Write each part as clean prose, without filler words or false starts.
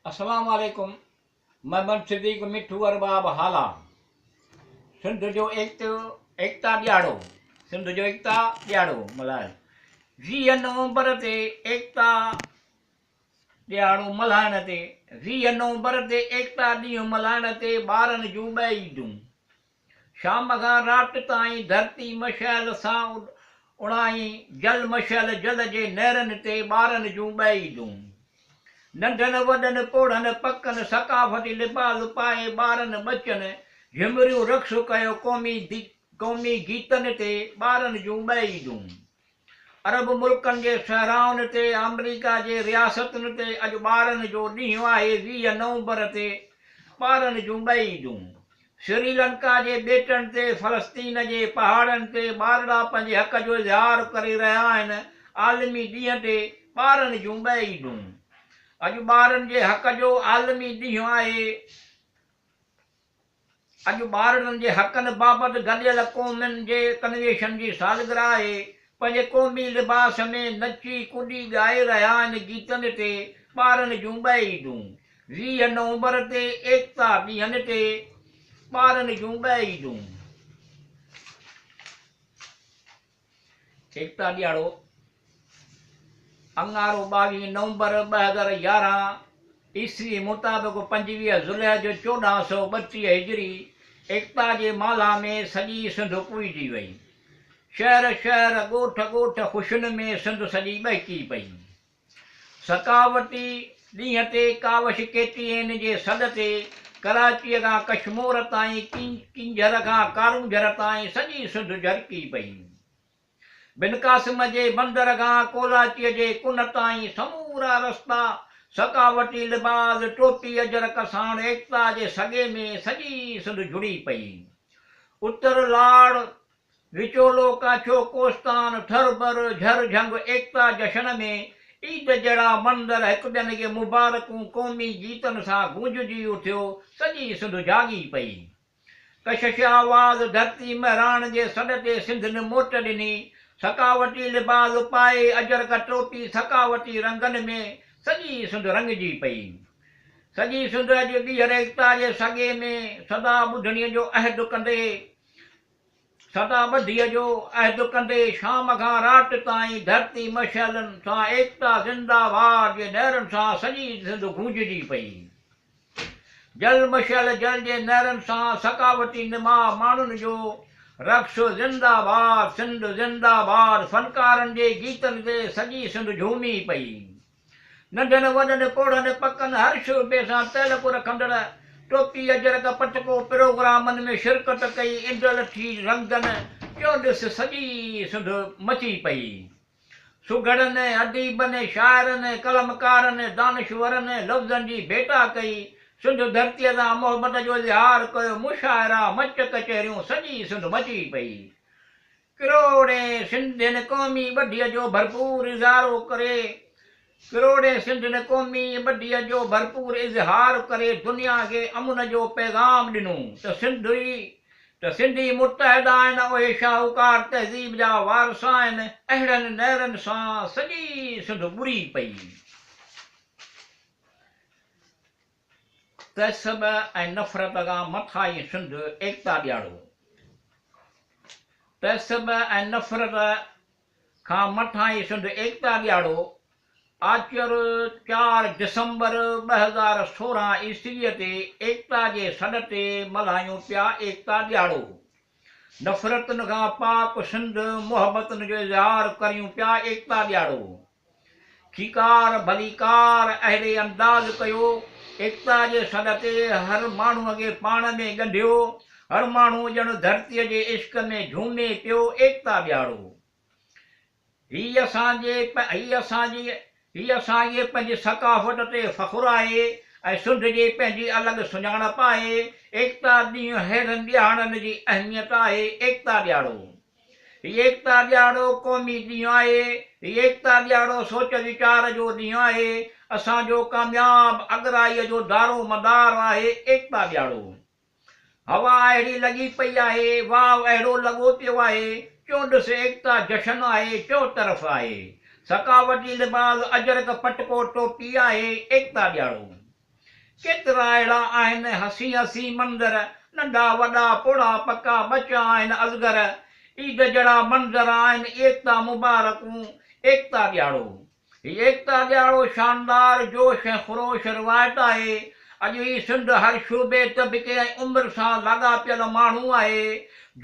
السلام عليڪم محمد صديق مٺو ارباب هالا سنڌ جو ايڪتا ڏياڙو سنڌ جو ايڪتا ڏياڙو ملهايو 20 نومبر تي ايڪتا ڏياڙو ملهائڻ تي 20 نومبر تي ايڪتا ڏينهن ملهائڻ تي ٻارن جون ٻه عيدون شام کان رات تائين ڌرتي مشعل سان اڻائي جل مشعل جل جي نيرن تي ٻارن جون ٻه عيدون. ننڍن وڏن پوڙهن پڪن ثقافتي لباس پائي ٻارن ٻچن جهمريون رقص ڪيو قومي گيتن تي ٻارن جون ٻه عيدون. عرب ملڪن جي صحرائن تي آمريڪا جي رياستن تي اڄ ٻارن جو ڏينهن آهي 20 نومبر تي ٻارن جون ٻه عيدون. سريلنڪا جي ٻيٽن تي فلسطين جي پهاڙن تي ٻارڙا پنهنجي حق جو اظهار ڪري رهيا آهن عالمي ڏينهن تي ٻارن جون ٻه عيدون. اڄ ٻارن جي حق جو عالمي ڏينهن آهي. اڄ ٻارڙن جي حقن بابت گڏيل قومن جي ڪنويشن جي سالگرهه آهي. پنهنجي قومي لباس ۾ نچي ڪڏي ڳائي رهيا آهن گيتن تي ٻارن جون ٻه عيدون. 20 نومبر تي ايڪتا ڏينهن تي ٻارن جون ٻه عيدون. ايڪتا ڏياڙو اڱارو 22 نومبر 2011 عيسوي مطابق 25 ذوالحج 1432 هجري ايڪتا جي مالها ۾ سڄي سنڌ پوئجي وئي. شهر شهر، ڳوٺ ڳوٺ خوشين ۾ سنڌ سڄي ٻهڪي پئي. ثقافتي ڏينهن تي ڪاوش ڪي ٽي اين جي سڏ تي ڪراچيء کان ڪشمور تائين، ڪينجهر کان ڪارونجهر تائين سڄي سنڌ جرڪي پئي. بن قاسم جي بندر کان ڪولاچيء جي ڪن تائين سمورا رستا ثقافتي لباس، ٽوپي اجرڪ ساڻ ايڪتا جي سڳي ۾ سڄي سنڌ جڙي پئي. اتر لاڙ وچولو ڪاڇو ڪوستان ٿر بر جهر جهنگ ايڪتا جشن ۾ عيد جهڙا منظر هڪ ٻين کي مبارڪون قومي گيتن سان گونججي اٿيو سڄي سنڌ جاڳي پئي. ڪشش آواز ڌرتي مهراڻ جي سڏ تي سنڌين موٽ ڏني ثقافتي لباس پائي اجرڪ ٽوپي ثقافتي رنگن ۾ سڄي سنڌ رڱجي پئي. سڄي سنڌ اڄ ٻيهر ايڪتا جي سڳي ۾ سدا ٻڌڻي جو عهد ڪندي سدا ٻڌيء جو عهد ڪندي شام کان رات تائين ڌرتي مشعلن سان ايڪتا زنده باد جي نعرن سان سڄي سنڌ گونججي پئي. جل مشعل جل جي نعرن سان ثقافتي نماء ماڻهن جو رقص زنده باد سنڌ زنده باد فنڪارن جي گيتن تي سڄي سنڌ جهومي پئي. ننڍن وڏن پوڙهن پڪن هر شعبي سان تعلق رکندڙ ٽوپي اجرڪ پٽڪو پروگرامن ۾ شرڪت ڪئي انڊل ٿي رنگن چوڏس سڄي سنڌ مچي پئي. سگهڙن، اديبن، شاعرن، قلمڪارن، دانشورن لفظن جي ڀيٽا ڪئي، سنڌ ڌرتيء سان محبت جو اظهار ڪيو، مشاعرا، مچ ڪچهريون سڄي سنڌ مچي پئي. ڪروڙين سنڌين قومي ٻڌيء جو ڀرپور اظهارو ڪري ڪروڙين سنڌين قومي ٻڌيء جو ڀرپور اظهار ڪري دنيا کي امن جو پيغام ڏنو ته سنڌ ئي ته سنڌي متحد آهن اهي شاهوڪار تهذيب جا وارث آهن اهڙن نعرن سان سڄي سنڌ ٻري پئي. تعصب ۽ نفرت کان مٿاهين سنڌ ايڪتا ڏياڙو. تعصب ۽ نفرت کان مٿاهين سنڌ ايڪتا ڏياڙو آچر 4 ڊسمبر 2016 عيسويء تي ايڪتا جي سڏ تي ملهايون پيا ايڪتا ڏياڙو. نفرتن کان پاڪ سنڌ محبتن جو اظهار ڪريون پيا ايڪتا ڏياڙو. کيڪار ڀليڪار اهڙي انداز ڪيو، ايڪتا جي سڏ تي هر ماڻهوء کي پاڻ ۾ ڳنڍيو، هر ماڻهو ڄڻ ڌرتيء جي عشق ۾ جهومي پيو، ايڪتا ڏياڙو. هي اسان جي هي اسان جي هي اسان کي پنهنجي ثقافت تي فخر آهي ۽ سنڌ جي پنهنجي الڳ سڃاڻپ آهي، ايڪتا ڏينهن ههڙن ڏهاڙن جي اهميت آهي، ايڪتا ڏياڙو. هي ايڪتا ڏياڙو قومي ڏينهن آهي. هي ايڪتا ڏياڙو سوچ ويچار جو ڏينهن آهي. اسان جو ڪامياب اڳرائيء جو دارو مدار آهي ايڪتا ڏياڙو. هوا اهڙي لڳي پئي آهي، واء اهڙو لڳو پيو آهي، چوڏس ايڪتا جشن آهي، چؤطرف آهي. ثقافتي لباس اجرڪ پٽڪو ٽوپي آهي ايڪتا ڏياڙو. ڪيترا اهڙا آهن حسين حسين منظر، ننڍا وڏا پوڙها پڪا ٻچا آهن اصغر، عيد جهڙا منظر آهن ايڪتا مبارڪون ايڪتا ڏياڙو. هي ايڪتا ڏياڙو شاندار جوش ۽ خروش روايت آهي. اڄ هي سنڌ هر شعبي، طبقي ۽ عمر سان لاڳاپيل ماڻهو آهي.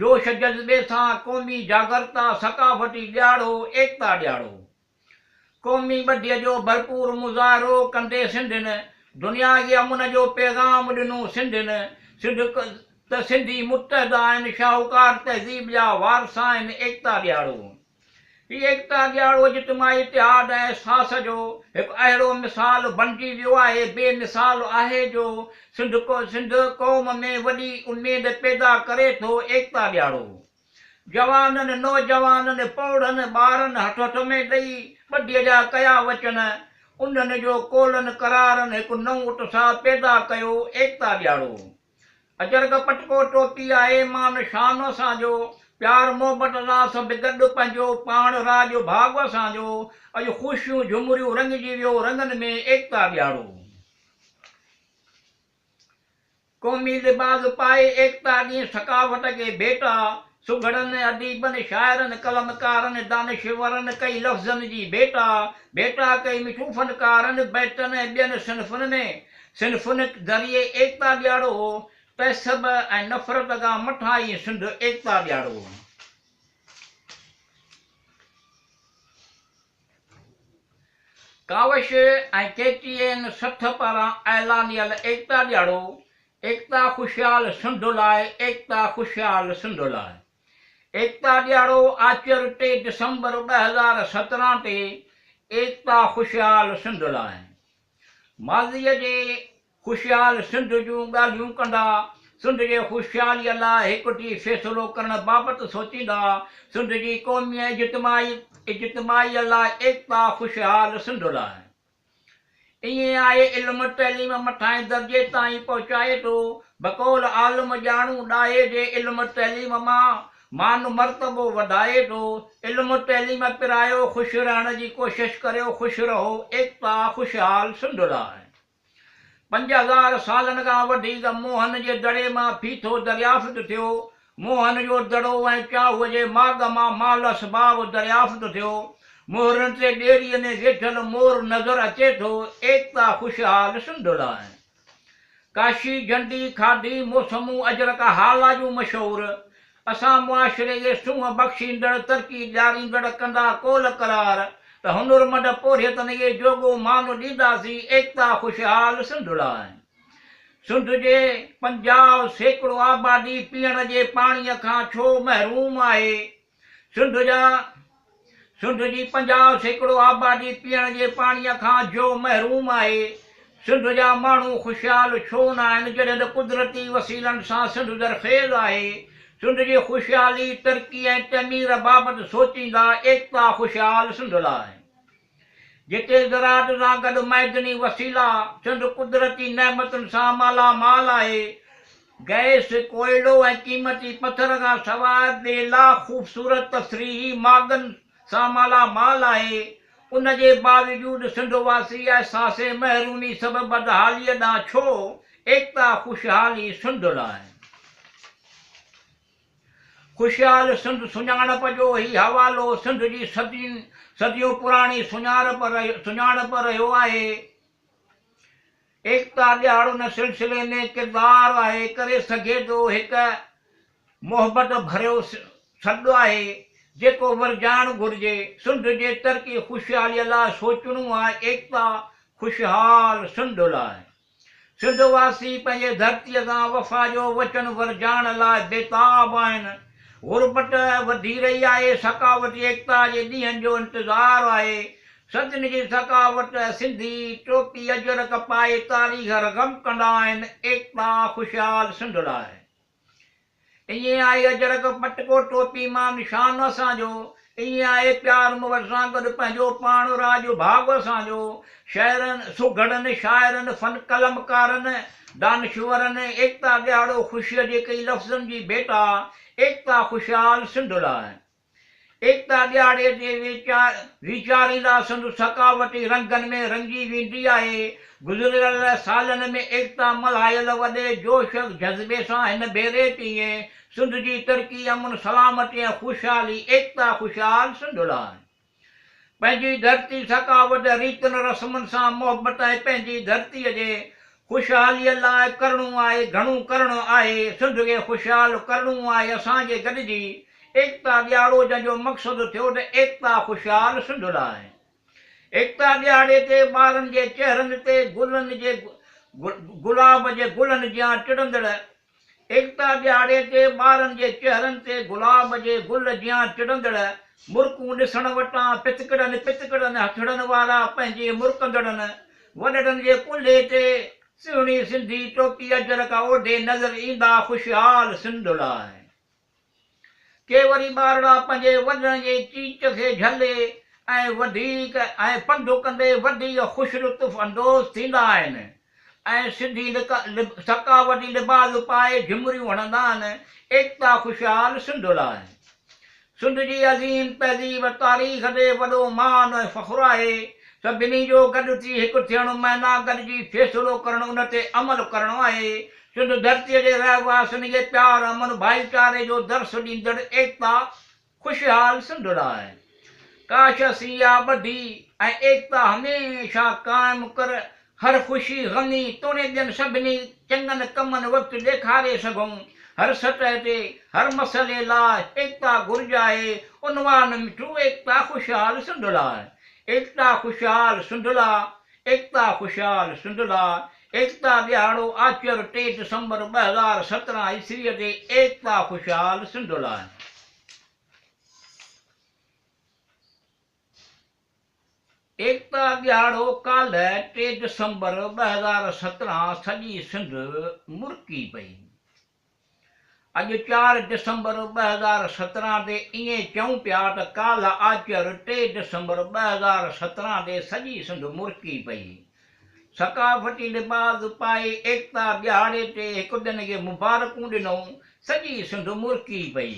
جوش جذبي سان قومي جاڳرتا ثقافتي ڏياڙو ايڪتا ڏياڙو. قومي ٻڌيء جو ڀرپور مظاهرو ڪندي سنڌين دنيا کي امن جو پيغام ڏنو. سنڌين سنڌ ته سنڌي متحد آهن، شاهوڪار تهذيب جا وارث آهن. ايڪتا ڏياڙو. هي ايڪتا ڏياڙو اجتماعي اتحاد ۽ احساس جو هڪ اهڙو مثال بڻجي ويو آهي، بي مثال آهي جو سنڌ سنڌ قوم ۾ وڏي اميد پيدا ڪري ٿو. ايڪتا ڏياڙو جوانن، نوجوانن، پوڙهن، ٻارن هٿ هٿ ۾ ڏئي ٻڌيء جا ڪيا وچن، انهن جو قولن قرارن هڪ نئون اتساهه پيدا ڪيو. ايڪتا ڏياڙو اجرڪ پٽڪو ٽوپي آهي مان شان اسان جو، پيار محبت سان سڀ گڏ پنهنجو پاڻ راڄ ڀاڳ اسان جو، اڄ خوشيون جهمريون رڱجي ويو رنگن ۾ ايڪتا ڏياڙو. قومي لباس پائي ايڪتا ڏينهن ثقافت کي ڀيٽا، سگهڙن، اديبن، شاعرن، قلمڪارن، دانشورن ڪئي لفظن جي ڀيٽا، ڀيٽا ڪئي مٺو فنڪارن، بيتن ۽ ٻين صنفن ۾، صنفن ذريعي ايڪتا ڏياڙو، تعصب ۽ نفرت کان مٿاهين سنڌ ايڪتا ڏياڙو. ڪاوش ۽ ڪي ٽي اين سٿ پاران اعلانيل ايڪتا ڏياڙو، ايڪتا خوشحال سنڌ لاء، ايڪتا خوشحال سنڌ لاء. ايڪتا ڏياڙو آچر ٽي ڊسمبر 2017 تي ايڪتا خوشحال سنڌ لاء. ماضيء جي خوشحال سنڌ جون ڳالهيون ڪندا، سنڌ جي خوشحاليء لاء هڪ ٿي فيصلو ڪرڻ بابت سوچيندا، سنڌ جي قومي ۽ اجتماعي لاء ايڪتا خوشحال سنڌ لاء. ائين آهي علم تعليم مٿانهين درجي تائين پهچائي ٿو، بقول عالم ڄاڻو ڏاهي جي علم تعليم مان مان مرتبو وڌائي ٿو، علم تعليم پرايو خوش رهڻ جي ڪوشش ڪريو خوش رهو ايڪتا خوشحال سنڌ لاء. 5000 سالن کان وڌيڪ موهن جي دڙي مان ڦيٿو دريافت ٿيو. موهن جو دڙو ۽ چاهوء جي ماڳ مان مال اسباب دريافت ٿيو. مهرن تي ٻيڙيء ۾ ويٺل مور نظر اچي ٿو. ايڪتا خوشحال سنڌ لاء. ڪاشي، جهنڊي، کاڌي، موسمون، اجرڪ هالا جون مشهور. اسان معاشري کي سونهن بخشيندڙ، ترقي ڏياريندڙ ڪندا قول قرار ته هنرمند پورهيتن کي جوڳو مان ڏينداسين ايڪتا خوشحال سنڌ لاء. سنڌ جي 50% آبادي پيئڻ جي پاڻيء کان ڇو محروم آهي؟ سنڌ جا سنڌ جي 50% آبادي پيئڻ جي پاڻيء کان جو محروم آهي. سنڌ جا ماڻهو خوشحال ڇو نه آهن جڏهن ته قدرتي وسيلن سان سنڌ زرخيز آهي. سنڌ جي خوشحالي، ترقي ۽ تعمير بابت سوچيندا ايڪتا خوشحال سنڌ لاء. جتي زراعت سان گڏ معدني وسيلا، سنڌ قدرتي نعمتن سان مالا مال آهي. گئس، ڪوئلو ۽ قيمتي پٿر کان سواء ٻيلا خوبصورت تفريحي ماڳن سان مالا مال آهي. ان جي باوجود سنڌ واسي احساس محرومي سبب بدحاليء ڏانهن ڇو؟ ايڪتا خوشحالي سنڌ لاء. خوشحال سنڌ سڃاڻپ جو هي حوالو سنڌ جي صدين صديون پراڻي سڃاڻپ رهيو آهي. ايڪتا ڏهاڙ ان سلسلي ۾ ڪردار آهي ڪري سگهي ٿو هڪ محبت ڀريو سڏ آهي جيڪو ورجائڻ گهرجي. سنڌ جي ترقي خوشحالي لاء سوچڻو آهي ايڪتا خوشحال سنڌ لاء. سنڌ واسي پنهنجي ڌرتيء سان وفا جو وچن ورجائڻ لاء بيتاب آهن. غربت وڌي رهي آهي، ثقافتي ايڪتا جي ڏينهن جو انتظار آهي. صدين جي ثقافت، سنڌي ٽوپي اجرڪ پائي تاريخ رقم ڪندا آهن، ايڪتا خوشحال سنڌ لاء. ائين آهي اجرڪ پٽڪو ٽوپي مان نشان اسان جو، ائين آهي پيار محبت سان گڏ پنهنجو پاڻ راڄ ڀاڳ اسان جو. شاعرن، سگهڙن، شاعرن، فن قلمڪارن، دانشورن ايڪتا ڏهاڙو خوشيء جي ڪئي لفظن جي ڀيٽا، ايڪتا خوشحال سنڌ لاء. ايڪتا ڏهاڙي تي ويچاريندا سنڌ ثقافتي رنگن ۾ رڱجي ويندي آهي. گذريل سالن ۾ ايڪتا ملهايل وڏي جوش جذبي سان هن ڀيري به ائين سنڌ جي ترقي، امن، سلامتي ۽ خوشحالي ايڪتا خوشحال سنڌ لاء. پنهنجي ڌرتي، ثقافت، ريتن رسمن سان محبت ۽ پنهنجي ڌرتيء جي خوشحاليء لاء ڪرڻو آهي، گهڻو ڪرڻو آهي، سنڌ کي خوشحال ڪرڻو آهي، اسان کي گڏجي ايڪتا ڏهاڙو جنهن جو مقصد ٿيو ته ايڪتا خوشحال سنڌ لاء. ايڪتا ڏهاڙي تي ٻارن جي چهرن تي گلن جي گلاب جي گلن جيان ٽڙندڙ ايڪتا ڏهاڙي تي ٻارن جي چهرن تي گلاب جي گل جيان ٽڙندڙ مرڪون ڏسڻ وٽان پتڪڙن پتڪڙن هٿڙن وارا پنهنجي مرڪندڙن وڏڙن جي ڪلهي تي سهڻي سنڌي ٽوپي اجرڪ اوڍي نظر ايندا خوشحال سنڌ لاء. ڪي وري ٻارڙا پنهنجي وڏڙن جي چيچ کي جهلي ۽ وڌيڪ ۽ پنڌ ڪندي وڌيڪ خوش لطف اندوز ٿيندا آهن ۽ سنڌي ثقافتي لباس پائي جهمريون هڻندا آهن ايڪتا خوشحال سنڌ لاء سنڌ جي عظيم تهذيب تاريخ تي وڏو مان ۽ فخر آهي. سڀني جو گڏ ٿي هڪ ٿيڻ معنيٰ گڏجي فيصلو ڪرڻ ان تي عمل ڪرڻ آهي. سنڌ ڌرتيء جي رهواسين کي پيار، امن، ڀائيچاري جو درس ڏيندڙ ايڪتا خوشحال سنڌ لاء. ڪاش اسين اها ٻڌي ۽ ايڪتا هميشه قائم ڪر هر خوشي، غمي توڻي ٻين سڀني چڱن ڪمن وقت ڏيکاري سگهون. هر سطح تي، هر مسئلي لاء ايڪتا گهرج آهي. عنوان مٺو ايڪتا خوشحال سنڌ لاء. ايڪتا خوشحال سنڌ لاء. ايڪتا خوشحال سنڌ لاء. ايڪتا ڏهاڙو آچر ٽي ڊسمبر 2017 عيسويء تي ايڪتا خوشحال سنڌ لاء. ايڪتا ڏهاڙو ڪالهه ٽي ڊسمبر 2017 سڄي سنڌ مرڪي پئي. اڄ چار ڊسمبر 2017 تي ائين چئون پيا ته ڪالهه آچر ٽي ڊسمبر 2017 تي سڄي سنڌ مرڪي پئي. ثقافتي لباس پائي ايڪتا ڏهاڙي تي هڪ ٻين کي مبارڪون ڏنئون، سڄي سنڌ مرڪي پئي.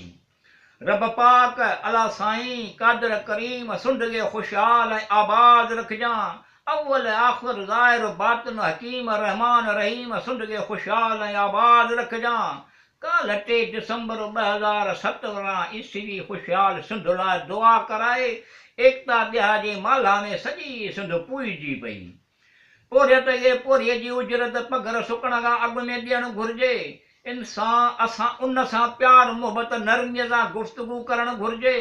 رب پاڪ، الله سائين، قادر ڪريم سنڌ کي خوشحال ۽ آباد رکجان، اول آخر ظاهر باطن حڪيم رحمان رحيم سنڌ کي خوشحال ۽ آباد رکجان، ڪالهه ٽي ڊسمبر 2017 عيسوي خوشحال سنڌ لاء دعا ڪرائي ايڪتا ڏهاڙي جي مالها ۾ سڄي سنڌ پوئجي پئي. پورهيت کي پورهيي جي اجرت پگهر سڪڻ کان اڳ ۾ ڏيڻ گهرجي. انسان اسان ان سان پيار محبت نرميء سان گفتگو ڪرڻ گهرجي.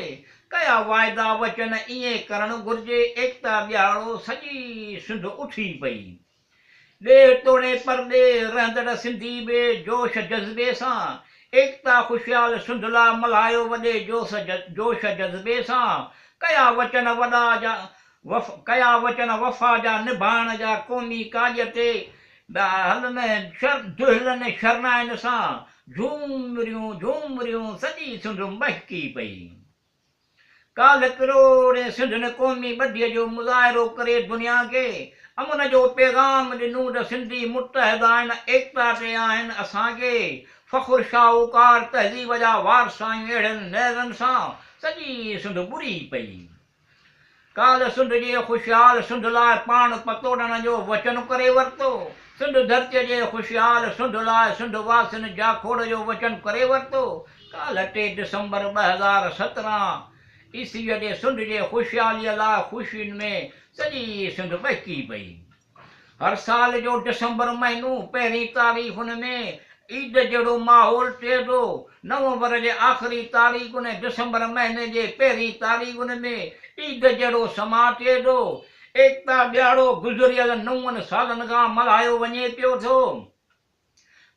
ڪيا واعدا وچن ائين ڪرڻ گهرجي. ايڪتا ڏهاڙو سڄي سنڌ اٿي پئي. ڏيهه توڙي پرڏيهه رهندڙ سنڌي به جوش جذبي سان ايڪتا خوشحال سنڌ لاء ملهايو وڏي جوش جذبي سان ڪيا وچن وڏا جا ڪيا وچن وفا جا نڀائڻ جا قومي ڪاڄ تي هلن دهلن شرنائن سان جهومريون جهومريون سڄي سنڌ مهڪي پئي. ڪالهه ڪروڙين سنڌين قومي ٻڌيء جو مظاهرو ڪري دنيا کي امن جو پيغام ڏنو ته سنڌي متحد آهن، ايڪتا تي آهن، اسان کي فخر شاهوڪار تهذيب جا وارث آهيون اهڙن نعرن سان سڄي سنڌ ٻري پئي. ڪالهه سنڌ جي خوشحال سنڌ لاء پاڻ پتوڙڻ جو وچن ڪري ورتو. سنڌ ڌرتيء جي خوشحال سنڌ لاء سنڌ واسين جاکوڙ جو وچن ڪري ورتو. ڪالهه ٽي ڊسمبر 2017 عيسويء تي سنڌ جي خوشحاليء لاء خوشين ۾ سڄي سنڌ ٻهڪي پئي. هر سال جو ڊسمبر مهينو پهرين تاريخ ان ۾ عيد جهڙو ماحول ٿئي ٿو. نومبر جي آخري تاريخ ان ڊسمبر مهيني جي پهرين تاريخ ان ۾ عيد جهڙو سماء ٿئي ٿو. ايڪتا ڏهاڙو گذريل نون سالن کان ملهايو وڃي پيو ٿو.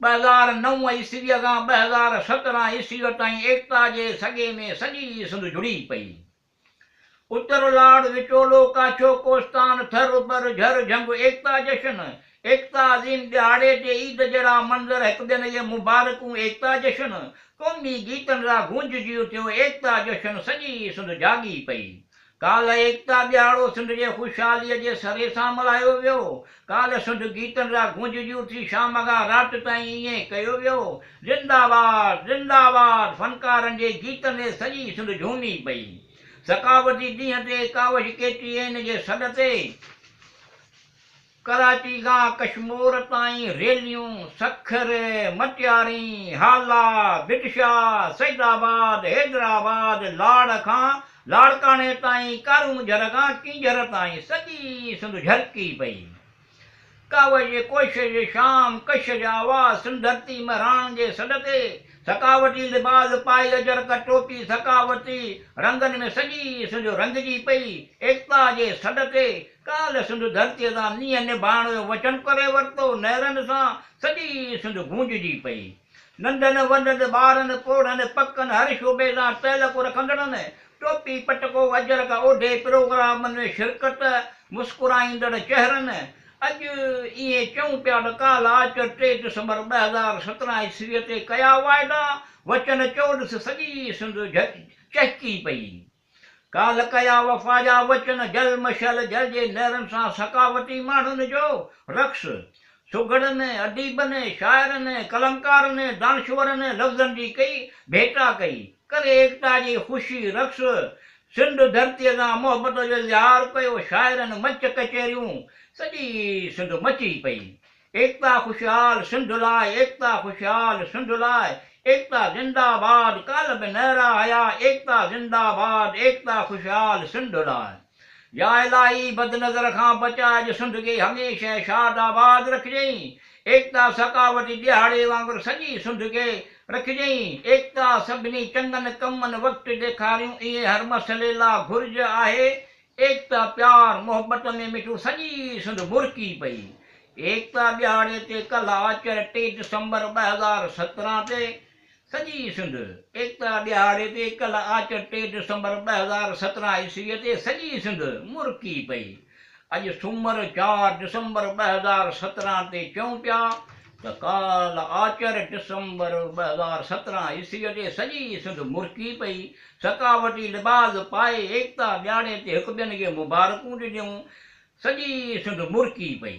2009 عيسويء کان 2017 عيسويء تائين ايڪتا جي سڳي ۾ سڄي سنڌ جڙي پئي. اتر لاڙ، وچولو، ڪاڇو، ڪوستان، ٿر، بر، جهر، جهنگ، ايڪتا جشن، ايڪتا عظيم ڏهاڙي تي عيد جهڙا منظر هڪ ٻين کي مبارڪون ايڪتا جشن، قومي گيتن سان گونججي اٿيو ايڪتا جشن سڄي سنڌ جاڳي پئي. ڪالهه ايڪتا ڏهاڙو سنڌ جي خوشحاليء جي سري سان ملهايو ويو. ڪالهه سنڌ گيتن سان گونججي اٿي شام کان رات تائين ائين ڪيو ويو. زنده آباد زنده آباد فنڪارن جي گيتن تي سڄي سنڌ جهومي پئي. ثقافتي ڏينهن تي ڪاوش ڪي ٽي اين جي سڏ تي ڪراچي کان ڪشمور تائين ريليون، سکر، مٽياري، هالا، ڀٽ شاهه، سيد آباد، حيدرآباد، لاڙ کان لاڙڪاڻي تائين، ڪارونجهر کان ڪينجهر تائين سڄي سنڌ جهرڪي پئي. ڪاوش جي ڪوشش جي شام، ڪش جي آواز، سنڌ ڌرتي مهراڻ جي سڏ تي ثقافتي لباس پائي اجرڪ ٽوپي ثقافتي رنگن ۾ سڄي سنڌ رنگجي پئي. ايڪتا جي سڏ تي ڪالهه سنڌ ڌرتيء سان نينهن نڀائڻ جو وچن ڪري ورتو، نعرن سان سڄي سنڌ گونججي پئي. ننڍن وڏن، ٻارن، پوڙهن، پڪن، هر شعبي سان تعلق رکندڙن، ٽوپي، پٽڪو، اجرڪ اوڍي پروگرامن ۾ شرڪت، مسڪرائيندڙ چهرن، اڄ ائين چئون پيا ته ڪالهه آچر 3 ڊسمبر 2017 عيسويء تي ڪيا واعدا، وچن چوڏس سڄي سنڌ چهڪي پئي. ڪالهه ڪيا وفا جا وچن، جل مشعل جل جي نعرن سان ثقافتي ماڻهن جو رقص، سگهڙن، اديبن، شاعرن، قلمڪارن، دانشورن لفظن جي ڪئي ڀيٽا ڪئي، ڪري ايڪتا جي خوشي رقص، سنڌ ڌرتيء سان محبت جو اظهار ڪيو، شاعرن مچ ڪچهريون، سڄي سنڌ مچي پئي. ايڪتا خوشحال سنڌ لاء ايڪتا خوشحال سنڌ لاء ايڪتا زنده آباد ڪالهه به نعرا هيا ايڪتا زنده آباد ايڪتا خوشحال سنڌ لاء يا الاهي بد نظر کان بچائج سنڌ کي هميشه شاد آباد رکجئين ايڪتا ثقافتي ڏهاڙي وانگر سڄي سنڌ کي رکجئين ايڪتا سڀني چڱن ڪمن وقت ڏيکاريون اهي هر مسئلي لا گهرج آهي ايڪتا پيار محبت ۾ مٺو سڄي سنڌ مرڪي پئي. ايڪتا ڏهاڙي تي ڪلهه آچر 3 ڊسمبر 2017 تي سڄي سنڌ ايڪتا ڏهاڙي تي ڪلهه آچر 3 ڊسمبر 2017 عيسوي تي سڄي سنڌ مرڪي پئي. اڄ سومر 4 ڊسمبر 2017 تي چئون پيا ته ڪالهه آچر ڊسمبر 2017 عيسوي تي سڄي سنڌ مرڪي پئي. ثقافتي لباس پائي ايڪتا ڏهاڙي تي هڪ ٻين کي مبارڪون ڏنيون، سڄي سنڌ مرڪي پئي.